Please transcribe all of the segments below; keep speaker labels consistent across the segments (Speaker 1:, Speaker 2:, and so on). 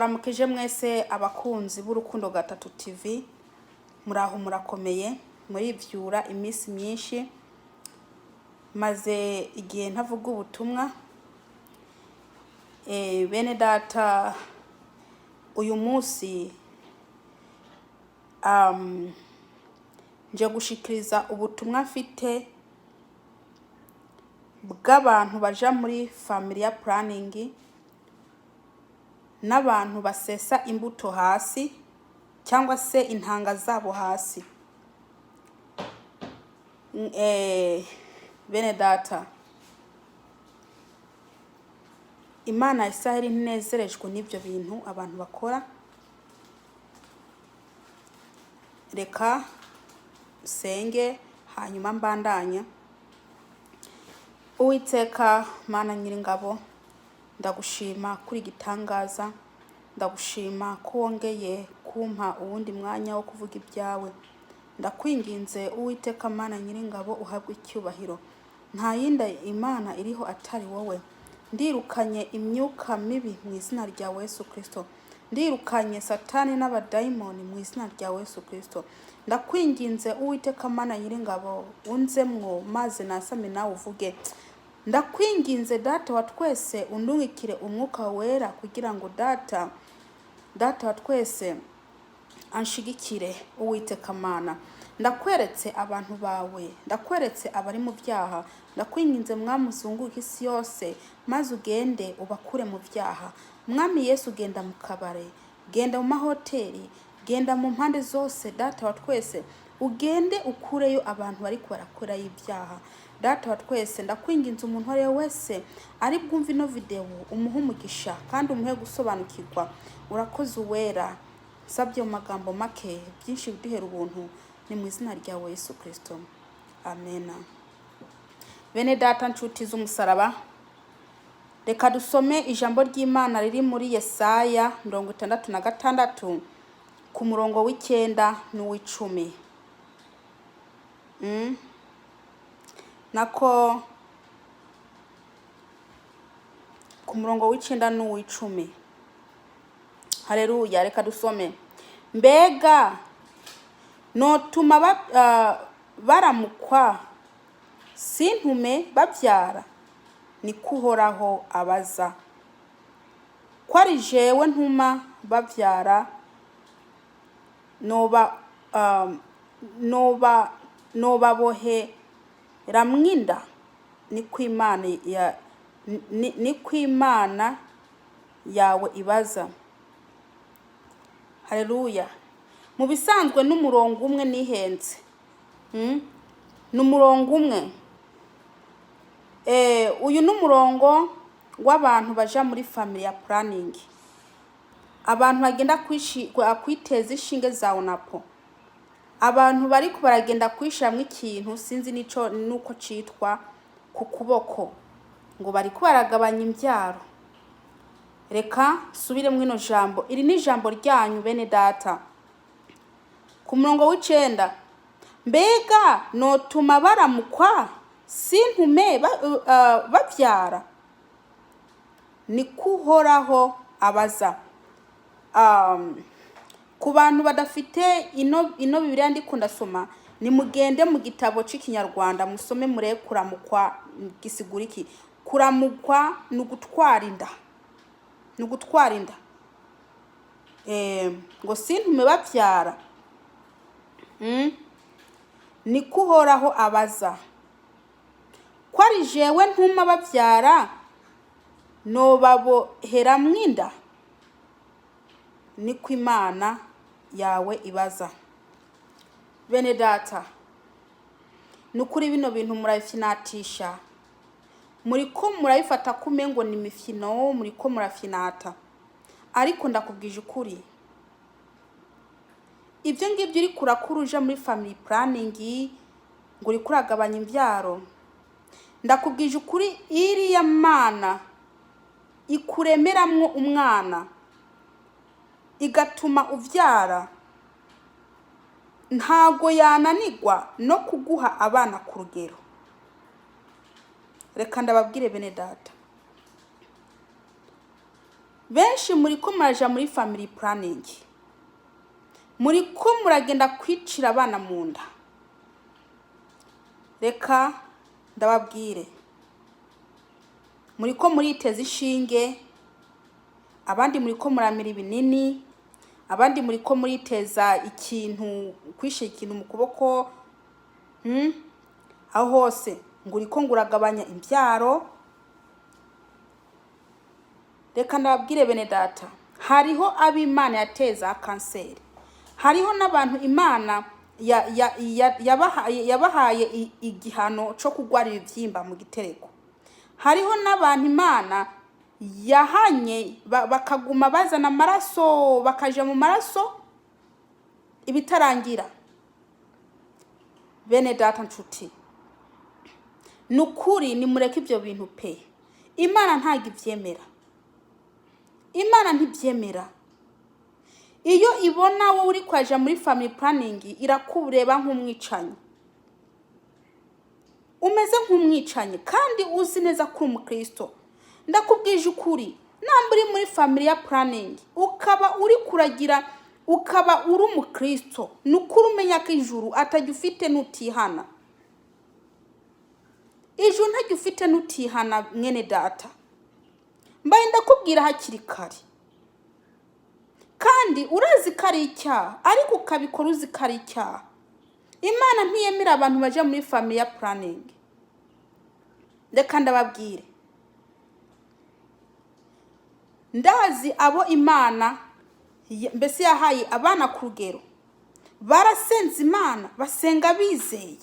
Speaker 1: Ramukije mwese abakunzi b'Urukundo Gatatu TV, muraho murakomeye, murivyura iminsi myinshi, maze igihe ntavuga ubutumwa. Bene data, uyu munsi nje gushikiriza ubutumwa mfite bw'abantu baja muri familia planning n'abantu basesa imbuto hasi cyangwa se intanga zabo hasi. Bene data, Imana ya Isiraheli ntinezerejwe n'ibyo bintu abantu bakora. Reka nsenge hanyuma mbandanye. Uwiteka Mana Nyiringabo, ndagushima kuri igitangaza, ndagushima ko wongeye kumpa uwundi mwanya wo kuvuga ibyawe. Ndakwinginze Uwiteka Mana Nyiringabo, uhabwe icyubahiro. Nta yindi Imana iriho atari wowe. Ndirukanye imyuka mibi mu izina rya Yesu Kristo. Ndirukanye Satani n'abadayimoni mu izina rya Yesu Kristo. Ndakwinginze Uwiteka Mana Nyiringabo, unzemwo maze nasame nawe uvuge. Ndakwinginze Data wa twese, undungikire umwuka wera kugira ngo Data wa twese anshigikire. Uwiteka Mana, ndakweretse abantu bawe, ndakweretse abari mu byaha. Ndakwinginze Mwami, uzunguke isi yose maze ugende ubakure mu byaha. Mwami Yesu, genda mu kabare, genda mu mahoteli, genda mu mpande zose. Data wa twese, ugende ukureyo abantu bariko barakorayo ibyaha. Data wa twese, ndakwinginze umuntu uwo ari we wese ari bwumve ino videwo, umuhe umugisha kandi umuhe gusobanukirwa. Urakoze Uwera, nsabye mu magambo make, byinshi biduhera ubuntu, ni mu izina ryawe Yesu Kristo, amena. Bene data, nshuti z'umusaraba, reka dusome ijambo ry'Imana riri muri Yesaya 66 ku murongo w'9 n'uw'icumi. Nako ku murongo w'9 n'uw'icumi. Haleluya, reka dusome. Mbega notuma baramukwa sintume bavyara? Niko Uhoraho abaza. Ko ari jewe ntuma bavyara, noba nobaboheramwo inda? Niko Imana ya niko Imana yawe ibaza. Haleluya. Mu bisanzwe n'umurongo umwe nihenze. Ni umurongo umwe. Uyu ni umurongo w'abantu baja muri familia planning. Abantu bagenda kwiteza ishinge za onapo. Abantu bariko baragenda kwishiramwo ikintu sinzi nico nuko citwa ku kuboko, ngo bariko baragabanya imbyaro. Reka nsubiremwo ino jambo. Iri ni ijambo ryanyu bene data. Ku murongo w'9, mbega notuma baramukwa sintume bavyara? Niko Uhoraho abaza. Ku bantu badafite ino Bibiliya ndiko ndasoma, nimugende mu gitabo c'ikinyarwanda musome murebe kuramukwa gisigura iki. Kuramukwa ni ugutwara inda, ni ugutwara inda. Ngo sintume bavyara. Niko Uhoraho abaza. Ko ari jewe ntuma bavyara, nobaboheramwo inda? Niko Imana yawe ibaza. Bene data, nukuri bino bintu murabifinatisha, muriko murabifata kumengo ni imifino, muriko murafinata, ariko ndakubwije ukuri, ibyo ngibyo uriko urakura uja muri family planning ngo uriko uragabanya imvyaro, ndakubwije ukuri, iriya Mana ikuremeramwo umwana igatuma uvyara, ntago yananirwa no kuguha abana ku rugero. Reka ndababwire bene data. Benshi muri ko muraja muri family planning, muri ko muragenda kwicira abana mu nda. Reka ndababwire, muri ko muriteza ishinge, abandi muri ko muramira ibinini, abandi muri ko muriteza ikintu, kwishira ikintu mu kuboko, Aho hose ngo uriko ngo uragabanya imbyaro. Reka ndababwire bene data, hariho ab'Imana yateza kanseri, hariho n'abantu Imana yabahaye igihano co kugwara ibivyimba mu gitereko, hariho n'abantu Imana yahanye bakaguma bazana amaraso, bakaja mu maraso ibitarangira. Bene data nshuti, ni ukuri nimureke ibyo bintu pe. Imana ntabwo ibyemera, Imana ntibyemera. Iyo ibona wowe uri kwaja muri family planning, irakureba nk'umwicanyi, umeze nk'umwicanyi, kandi uzi neza ko uri umukristo. Ndakubwije ukuri, namba uri muri family ya planning, ukaba uri kuragira, ukaba uri umukristo, ni ukuri umenya ko ijuru atajya ufite nutihana. Ijuru ntajya ufite nutihana, mwene data. Mbaye ndakubwira hakiri kare, kandi urazi ko ari icyaha, ariko ukabikora uzi ko ari icyaha. Imana ntiyemera abantu baja muri family ya planning. Reka ndababwire, ndazi abo Imana mbese yahaye abana ku rugero, barasenze Imana, basenga bizeye,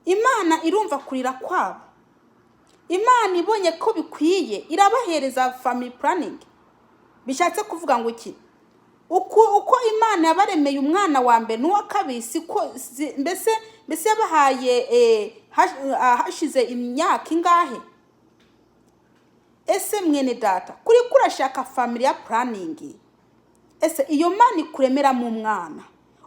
Speaker 1: Imana irumva kurira kwabo. Imana ibonye ko bikwiye, irabahereza family planning. Bishatse kuvuga ngo iki? Uko Imana yabaremeye umwana wa mbere n'uwa kabiri, siko mbese yabahaye hashize imyaka ingahe? Ese mwene data, kuri kurashaka family ya planning, ese iyo Mana ikuremeramo umwana,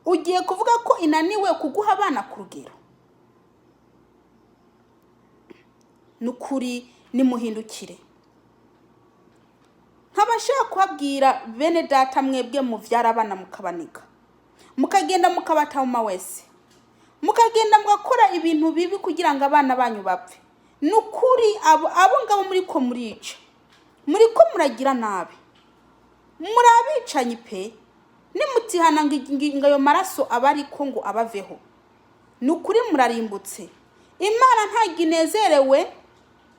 Speaker 1: ugiye kuvuga ko inaniwe kuguha abana ku rugero? Ni ukuri nimuhindukire. Nkaba nshaka kubabwira bene data, mwebwe muvyara abana mukabaniga, mukagenda mukabata mu mawese, mukagenda mugakora ibintu bibi kugira ngo abana banyu bapfe, ni ukuri abo ngabo muri ko murica, muri ko muragira nabi, muri abicanyi pe. Nimutihana ngo ayo maraso aba ariko ngo abaveho, ni ukuri murarimbutse. Imana ntabwo inezerewe,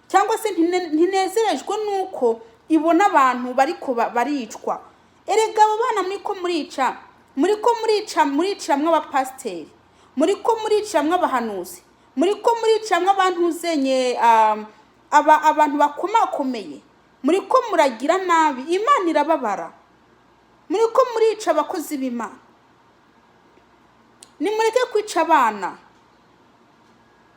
Speaker 1: cyangwa se ntinezerejwe nuko ibona abantu bariko baricwa. Erega abo bana muri ko murica, muri ko murica, muriciramwo abapasiteri, muri ko muriciramwo abahanuzi, muri ko muriciramwo abantu uzenye, abantu bakomakomeye, muri ko muragira nabi. Imana irababara. Muri ko murica abakozi b'Imana. Nimureke kwica abana,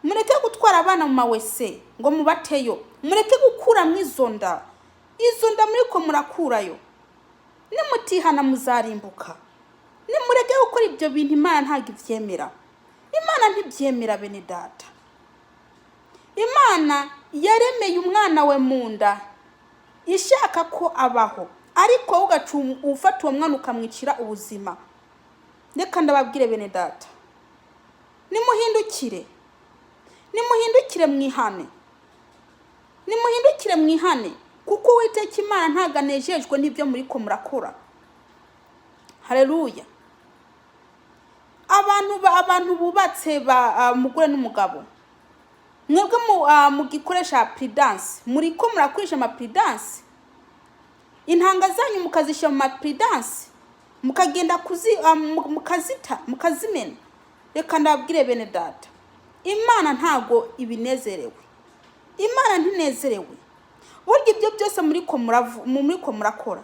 Speaker 1: mureke gutwara abana mu mawese ngo mubateyo, mureke gukuramwo izo nda. Izo nda muri ko murakurayo, nimutihana muzarimbuka. Nimureke gukora ibyo bintu, Imana ntabwo ibyemera. Imana ntibyemera bene data. Imana yaremeye umwana we mu nda ishaka ko abaho, ariko wowe ugaca ufata uwo mwana ukamwicira ubuzima. Reka ndababwire bene data, nimuhindukire, nimuhindukire mwihane, nimuhindukire mwihane, kuko Uwiteka Imana ntabwo anejejwe n'ibyo muri ko murakora. Haleluya. Abantu bubatse umugore n'umugabo, mwebwe mugikoresha prudence, muri ko murakoresha ama prudence, intanga zanyu mukazishyira mu ma prudence, mukagenda mukazita, mukazimena. Reka ndababwire bene data, Imana ntago ibinezerewe, Imana ntinezerewe. Burya ibyo byose muri ko murakora,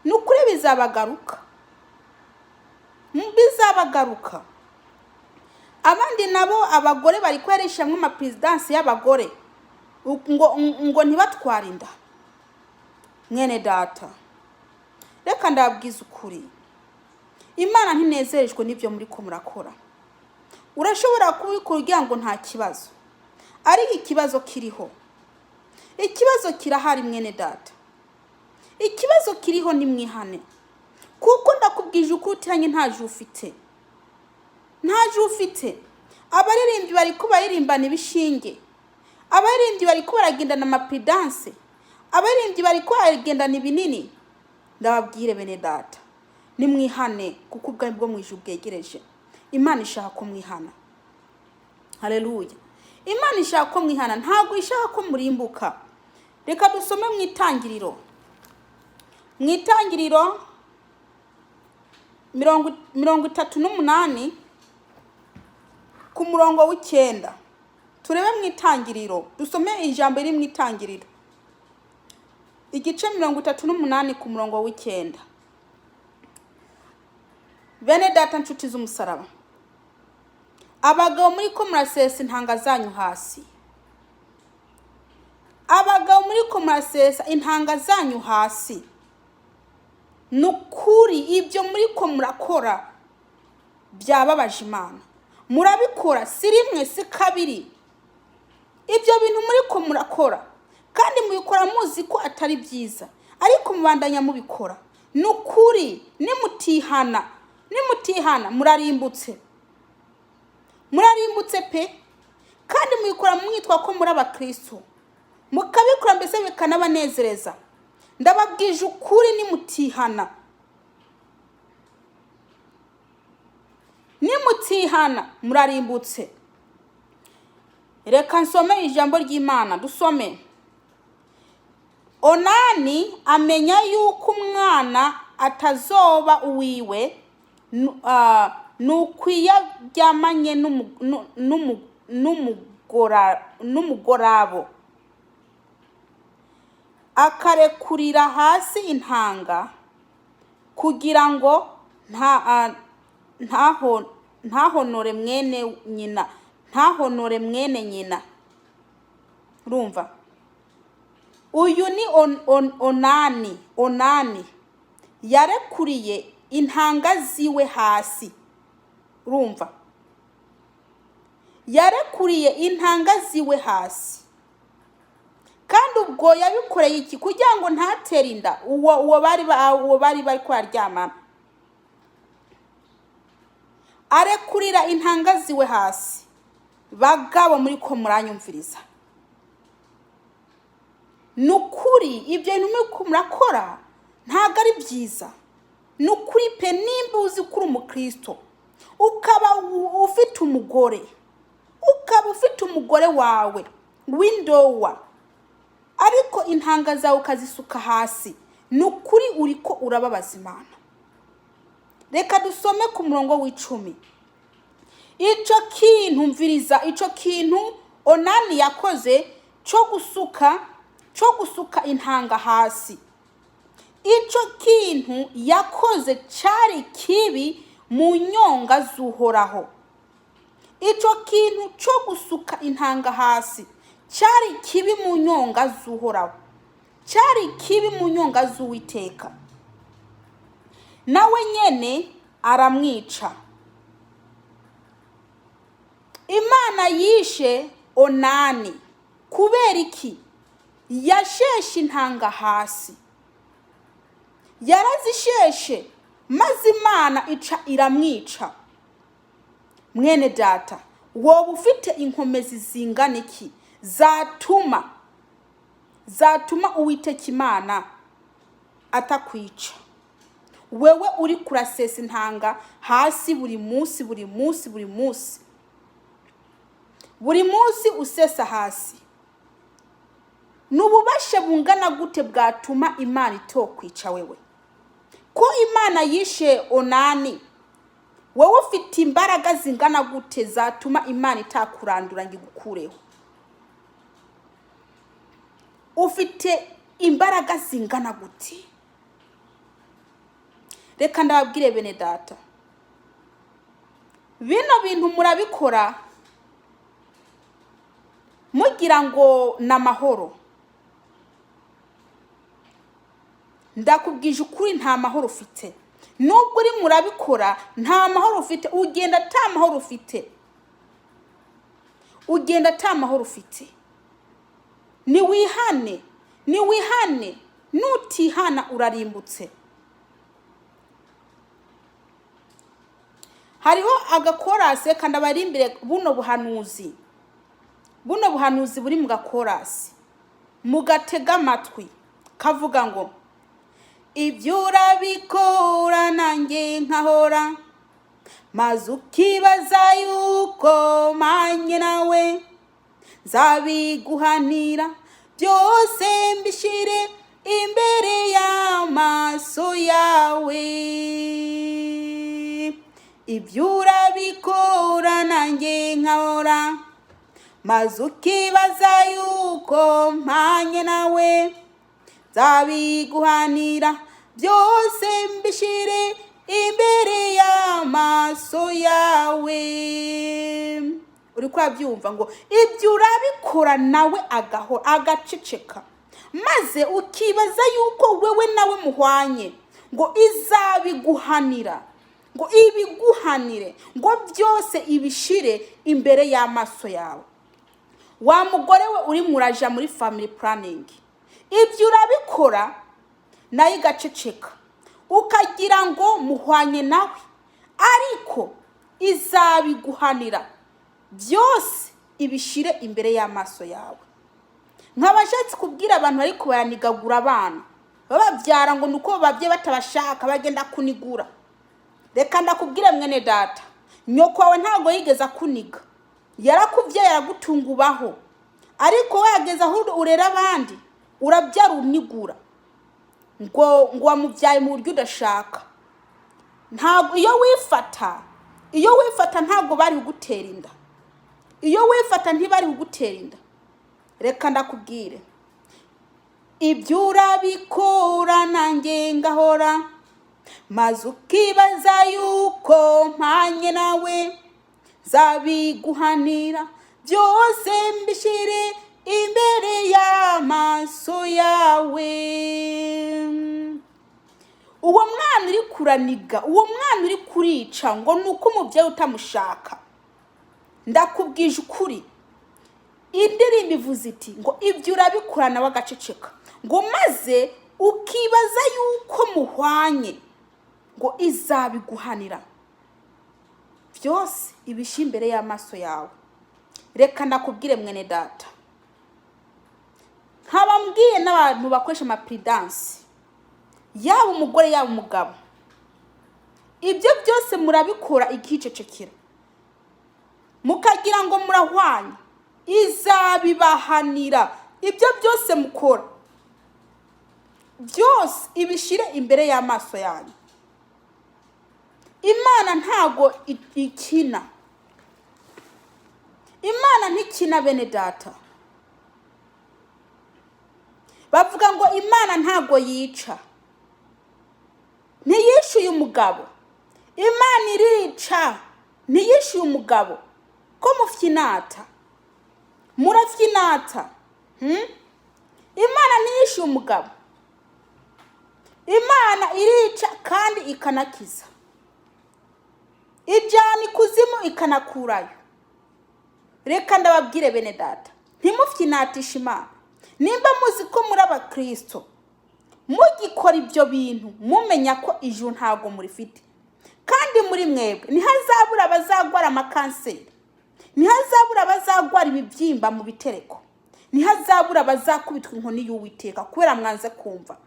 Speaker 1: ni ukuri bizabagaruka, bizabagaruka. Abandi nabo abagore bari kwereshamwe ama presidansi y'abagore ngo ntibatware inda. Mwene data, reka ndababwiza ukuri, Imana ntinezerejwe n'ibyo muri ko murakora. Urashobora kubikora ugira ngo nta kibazo, ariko ikibazo kiriho, ikibazo kirahari mwene data. Ikibazo kiriho, nimwihane, kuko ndakubwije ukuri, utiranye nta juru ufite, nta juru ufite. Abaririmbyi bari ko baririmbana ibishinge, abaririmbyi bari ko baragendana amapidanse, abaririmbyi bari ko baragendana ibinini. Ndababwire bene data, nimwihane, kuko ubwami bwo mu ijuru bwegereje. Imana ishaka ko mwihana. Haleluya! Imana ishaka ko mwihana, ntabwo ishaka ko murimbuka. Reka dusome mu Itangiriro, mu Itangiriro 38 ku murongo w'9. Turebe mu Itangiriro, dusome ijambo riri mu Itangiriro igice 38 ku murongo w'9. Bene data, nshuti z'umusaraba, abagabo muri ko murasesa intanga zanyu hasi, abagabo muri ko murasesa intanga zanyu hasi, ni ukuri ibyo muri ko murakora byababaje Imana. Murabikora si rimwe, si kabiri. Ibyo bintu muri ko murakora, kandi mubikora muzi ko atari byiza, ariko mubandanya mubikora. Ni ukuri nimutihana, nimutihana, murarimbutse, murarimbutse pe. Kandi mubikora mwitwa ko muri abakristo, mukabikora mbese bikanabanezereza. Ndababwije ukuri, nimutihana, nimutihana, murarimbutse. Reka nsome ijambo ry'Imana, dusome. Onani amenya yuko umwana atazoba uwiwe, nuko iyo aryamanye n'umugorabo akarekurira hasi intanga kugira ngo ntahonore mwene nyina, ntahonore mwene nyina. Urumva, uyu ni Onani. Onani yarekuriye intanga ziwe hasi. Urumva, yarekuriye intanga ziwe hasi. Kandi ubwo yabikoreye iki? Kugira ngo ntatere inda uwo bari kwaryamana. Arekurira intanga ziwe hasi. Bagabo muri ko muranyumviriza, ni ukuri ibyo bintu muri ko murakora ntabwo ari byiza, ni ukuri pe. Nimba uzi ko uri umukristo, ukaba ufite umugore, ukaba ufite umugore wawe w'indowa, ariko intanga zawe ukazisuka hasi, ni ukuri uriko urababaza Imana. Reka dusome ku murongo w'10. Ico kintu, mviriza, ico kintu Onani yakoze cyo gusuka intanga hasi, ico kintu yakoze cyari kibi mu nyonga z'Uhoraho. Ico kintu cyo gusuka intanga hasi cyari kibi mu nyonga z'Uhoraho, cyari kibi mu nyonga z'Uwiteka, nawe nyene aramwica. Imana yishe Onani kubera iki? Yasheshe intanga hasi, yarazisheshe, maze Imana ica iramwica. Mwene data, woba ufite inkomezi zingana iki zatuma Uwiteka Imana atakwica, wewe uri kurasesa intanga hasi buri munsi, buri munsi, buri munsi, buri munsi usesa hasi? Ni ububasha bungana gute bwatuma Imana itokwica wewe? Ko Imana yishe Onani, wowe ufite imbaraga zingana gute zatuma Imana itakurandura ngo igukureho? Ufite imbaraga zingana gute? Reka ndababwire bene data, bino bintu murabikora mugira ngo ni amahoro. Ndakubwije ukuri, nta mahoro ufite. Nubwo uri murabikora, nta mahoro ufite. Ugenda ata mahoro ufite, ugenda ata mahoro ufite. Niwihane, niwihane. Nutihana urarimbutse. Hariho agakorasi, kandi abarimbire buno buhanuzi, buno buhanuzi buri mu gakorasi, mugatega amatwi, kavuga ngo: "Ibyo urabikora nanjye nkahora, maze ukibaza yuko manye nawe, nzabiguhanira byose mbishyire imbere y'amaso yawe. Ibyo urabikora nanjye nkahora, maze ukibaza yuko mpanye nawe, nzabiguhanira byose mbishyire imbere y'amaso yawe." Uri kubyumva ngo ibyo urabikora nawe agahora agaceceka, maze ukibaza yuko wewe nawe muhwanye, ngo izabiguhanira, ngo ibiguhanire, ngo byose ibishire imbere y'amaso yawe. Wa mugore we uri muraja muri family planning, ibyo urabikora nayo igaceceka, ukagira ngo muhwanye nawe, ariko izabiguhanira byose ibishyire imbere y'amaso yawe. Nk'abashatse kubwira abantu bari kubayanigagura abana bababyara ngo ni uko babyeyi batabashaka bagenda kunigura. Reka ndakubwire mwene data, nyoko wawe ntabwo yigeze akuniga, yarakubyaye aragutunga ubaho, ariko wageze aho urera abandi urabyara unigura ngo wamubyaye mu buryo udashaka. Ntabwo iyo wifata ntabwo bari kugutera inda. Iyo wifata ntibari kugutera inda. Reka ndakubwire, ibyo urabikora nanjye ngahora, maze ukibaza yuko mpanye nawe, nzabiguhanira byose mbishyire imbere y'amaso yawe. Uwo mwana uri kuraniga, uwo mwana uri kurica ngo ni uko umubyeyi utamushaka, ndakubwije ukuri, indirimbo ivuze iti ngo ibyo urabikora nawe agaceceka, ngo maze ukibaza yuko muhwanye, ngo izabiguhanira byose ibishyire imbere y'amaso yawe. Reka ndakubwire mwene data, nkaba mbwiye n'abantu bakoresha amaprudence, yaba umugore yaba umugabo, ibyo byose murabikora ikicecekera, mukagira ngo murahwanye, izabibahanira. Ibyo byose mukora byose ibishyire imbere y'amaso yanyu. Imana ntago ikina, Imana ntikina bene data. Bavuga ngo Imana ntago yica, ntiyishyuye umugabo. Imana irica, ntiyishyuye umugabo. Ko mufyinata, murafyinata, Imana ntiyishyuye umugabo. Imana irica kandi ikanakiza, ijyana ikuzimu ikanakurayo. Reka ndababwire bene data, ntimufyinatishe Imana. Nimba muzi ko muri abakristo mugikora ibyo bintu, mumenya ko ijuru ntabwo murifite. Kandi muri mwebwe ntihazabura abazagwara amakanseri, ntihazabura abazagwara ibibyimba mu bitereko, ntihazabura abazakubitwa inkoni y'Uwiteka kubera mwanze kumva.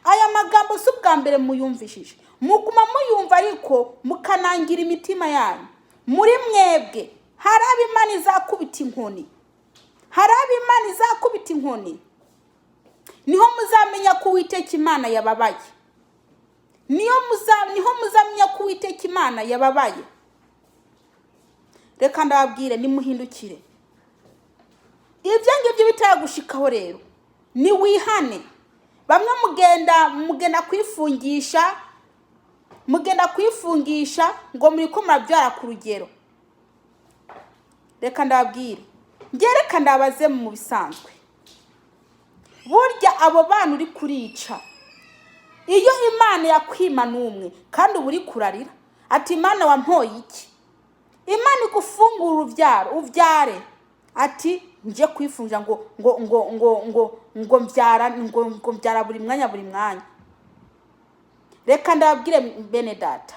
Speaker 1: Aya magambo si ubwa mbere muyumvishije, muguma muyumva ariko mukanangira imitima yanyu. Muri mwebwe hari abo Imana izakubita inkoni, hari abo Imana izakubita inkoni. Niho muzamenya ko Uwiteka Imana yababaye, niho muzamenya ko Uwiteka Imana yababaye. Reka ndababwire, nimuhindukire. Ibyo ngibyo bitaragushikaho rero ni wihane. Bamwe mugenda kwifungisha, mugenda kwifungisha ngo muri ko murabyara ku rugero. Reka ndababwire, njye reka ndabaze mu bisanzwe, burya abo bana uri kurica, iyo Imana yakwima n'umwe kandi uba uri kurarira ati: "Imana wampoye iki?" Imana igufungura urubyaro ubyare, ati Nje kwifunja ngo mbyara, ngo mbyara buri mwanya, buri mwanya. Reka ndababwire, bene data,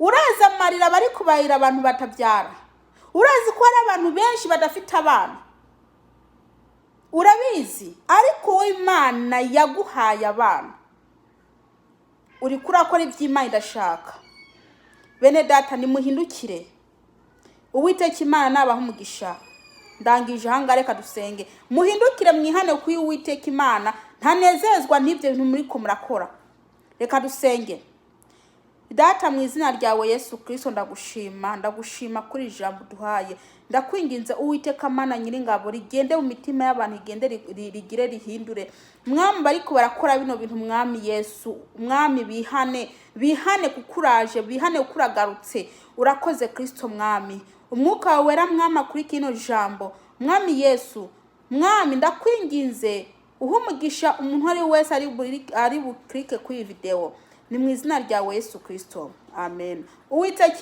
Speaker 1: urazi amarira bari kubayira abantu batabyara? Urazi ko hari abantu benshi badafite abana? Urabizi? Ariko wowe Imana yaguhaye abana, uri kurakora iby'Imana idashaka. Bene data, nimuhindukire. Uwiteka Imana nabaha umugisha. Ndangije ahangaha, reka dusenge. Muhindukire, mwihane, kuko Uwiteka Imana ntanezezwa n'ibyo bintu muri ko murakora. Reka dusenge. Data, mu izina ryawe Yesu Kirisito, ndagushima, ndagushima kuri ijambo uduhaye. Ndakwinginze, Uwiteka Mana nyiringabo, rigende mu mitima y'abantu, rigende rigire rihindure. Mwami, bariko barakora bino bintu, Mwami Yesu, Mwami, bihane, bihane kuko uraje, bihane kuko uragarutse. Urakoze Kirisito Mwami. Umwuka wawe wera, Mwami, kuri kino jambo. Mwami Yesu, Mwami, ndakwinginze uhe umugisha umuntu uwo ari we wese ari bukirike kuri iyi videwo. Ni mu izina ryawe Yesu Kirisito, amen. Uwiteka.